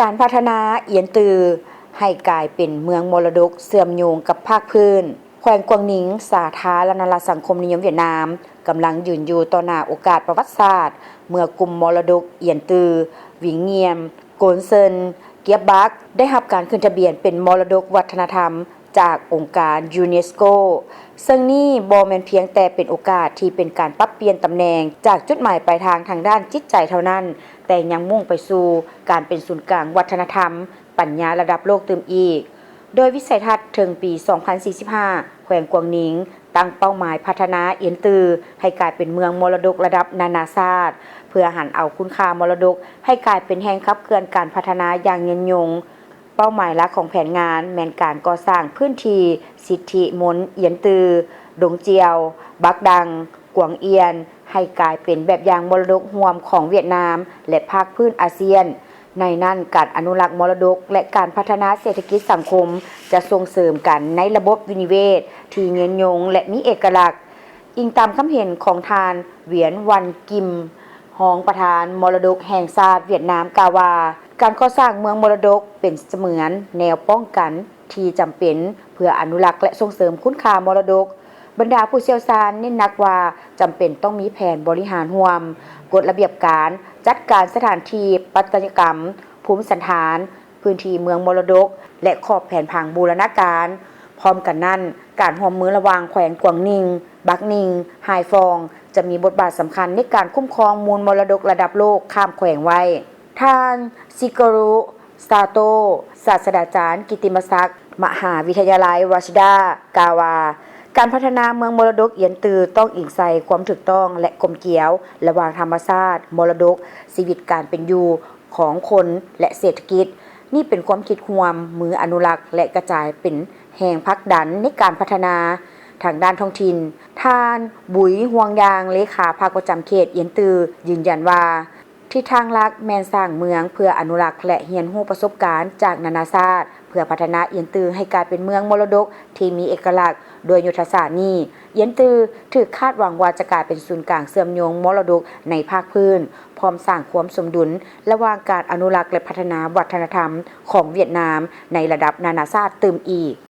ການພັດທະນາອຽນຕື້ໃຫ້ກາຍເປັນເມືອງມໍລະດົກເຊື່ອມໂຍງກັບພາກພື້ນ. ແຂວງກວາງນິງ, ສາທາລະນະລັດສັງຄົມນິຍົມຫວຽດນາມ ກຳລັງຢືນຢູ່ຕໍ່ໜ້າໂອກາດປະຫວັດສາດ ເມື່ອກຸ່ມມໍລະດົກອຽນຕື້, ວິງງຽມ, ໂກນເຊິນ, ກຽບບັກ ໄດ້ຮັບການຂຶ້ນທະບຽນເປັນມໍລະດົກວັດທະນະທຳຈາກອົງການຢູເນສໂກ, ເຊິ່ງນີ້ບໍ່ແມ່ນພຽງແຕ່ເປັນໂອກາດທີ່ເປັນການປັບປ່ຽນຕຳແໜ່ງຈາກຈຸດໝາຍປາຍທາງທາງດ້ານຈິດໃຈເທົ່ານັ້ນ, ແຕ່ຍັງມຸ່ງໄປສູ່ການເປັນສູນກາງວັດທະນະທຳ, ປັນຍາລະດັບໂລກຕື່ມອີກ. ໂດຍວິໄສທັດເຖິງປີສອງພັນສີ່ສິບຫ້າ ແຂວງກວາງນິງຕັ້ງເປົ້າໝາຍພັດທະນາອຽນຕື້ໃຫ້ກາຍເປັນເມືອງມໍລະດົກລະດັບນານາຊາດ ເພື່ອຫັນເອົາຄຸນຄ່າມໍລະດົກໃຫ້ກາຍເປັນແຮງຂັບເຄື່ອນການພັດທະນາຢ່າງຍືນຍົງ. ເປົ້າໝາຍຫຼັກຂອງແຜນງານແມ່ນການກໍ່ສ້າງພື້ນທີ່ສິດທິມົນອຽນຕື້, ດົງຈຽວ, ບັກດັງ, ກວາງອຽນ ໃຫ້ກາຍເປັນແບບຢ່າງມໍລະດົກຮ່ວມຂອງຫວຽດນາມ ແລະ ພາກພື້ນອາຊຽນ. ໃນນັ້ນ, ການອະນຸລັກມໍລະດົກ ແລະ ການພັດທະນາເສດຖະກິດສັງຄົມ ຈະສົ່ງເສີມກັນໃນລະບົບວິນິເວດທີ່ຍືນຍົງ ແລະ ມີເອກະລັກ. ອີງຕາມຄຳເຫັນຂອງທ່ານ ຫວຽນ ວັນ ກິມ, ຮອງປະທານມໍລະດົກແຫ່ງຊາດຫວຽດນາມ ກ່າວວ່າ ການກໍ່ສ້າງເມືອງມໍລະດົກເປັນສະເໝືອນແນວປ້ອງກັນທີ່ຈຳເປັນເພື່ອອະນຸລັກ ແລະ ສົ່ງເສີມຄຸນຄ່າມໍລະດົກ. ບັນດາຜູ້ຊ່ຽວຊານເນັ້ນໜັກວ່າ ຈຳເປັນຕ້ອງມີແຜນບໍລິຫານຮ່ວມ, ກົດລະບຽບການຈັດການສະຖານທີ່ປັດຕະຍະກຳ, ພູມສັນຖານ, ພື້ນທີ່ເມືອງມໍລະດົກ ແລະ ຂອບແຜນຜັງບູລະນະການ. ພ້ອມກັນນັ້ນ, ການຮ່ວມມືລະຫວ່າງແຂວງກວາງນິງ, ບັກນິງ, ຮາຍຟອງ ຈະມີບົດບາດສຳຄັນໃນການຄຸ້ມຄອງມູນມໍລະດົກລະດັບໂລກຂ້າມແຂວງໄວ້. ທ່ານ ຊິໂກຣຸ ຊາໂຕ, ສາດສະດາຈານກິດຕິມະສັກ ມະຫາວິທະຍາໄລວາຊິດາ ກ່າວວ່າ ການພັດທະນາເມືອງມໍລະດົກອຽນຕື້ຕ້ອງອີງໃສ່ຄວາມຖືກຕ້ອງ ແລະ ກົມກຽວລະຫວ່າງທຳມະຊາດ, ມໍລະດົກ, ຊີວິດການເປັນຢູ່ຂອງຄົນ ແລະ ເສດຖະກິດ. ນີ້ເປັນຄວາມຄິດຮ່ວມມືອະນຸລັກ ແລະ ກະຈາຍເປັນແຮງຜັກດັນໃນການພັດທະນາທາງດ້ານທ້ອງຖິ່ນ. ທ່ານ ບຸຍ ຮ່ວງຢາງ, ເລຂາພັກປະຈຳເຂດອຽນຕື້ ຢືນຢັນວ່າ ທິດທາງຫຼັກແມ່ນສ້າງເມືອງເພື່ອອະນຸລັກ ແລະ ຮຽນຮູ້ປະສົບການຈາກນານາຊາດ ເພື່ອພັດທະນາອຽນຕື້ໃຫ້ກາຍເປັນເມືອງມໍລະດົກທີ່ມີເອກະລັກ. ດ້ວຍຍຸດທະສາດນີ້, ອຽນຕື້ຖືກຄາດຫວັງວ່າຈະກາຍເປັນສູນກາງເຊື່ອມໂຍງມໍລະດົກໃນພາກພື້ນ, ພ້ອມສ້າງຄວາມສົມດຸນລະຫວ່າງການອະນຸລັກ ແລະ ພັດທະນາວັດທະນະທຳຂອງຫວຽດນາມໃນລະດັບນານາຊາດຕື່ມອີກ.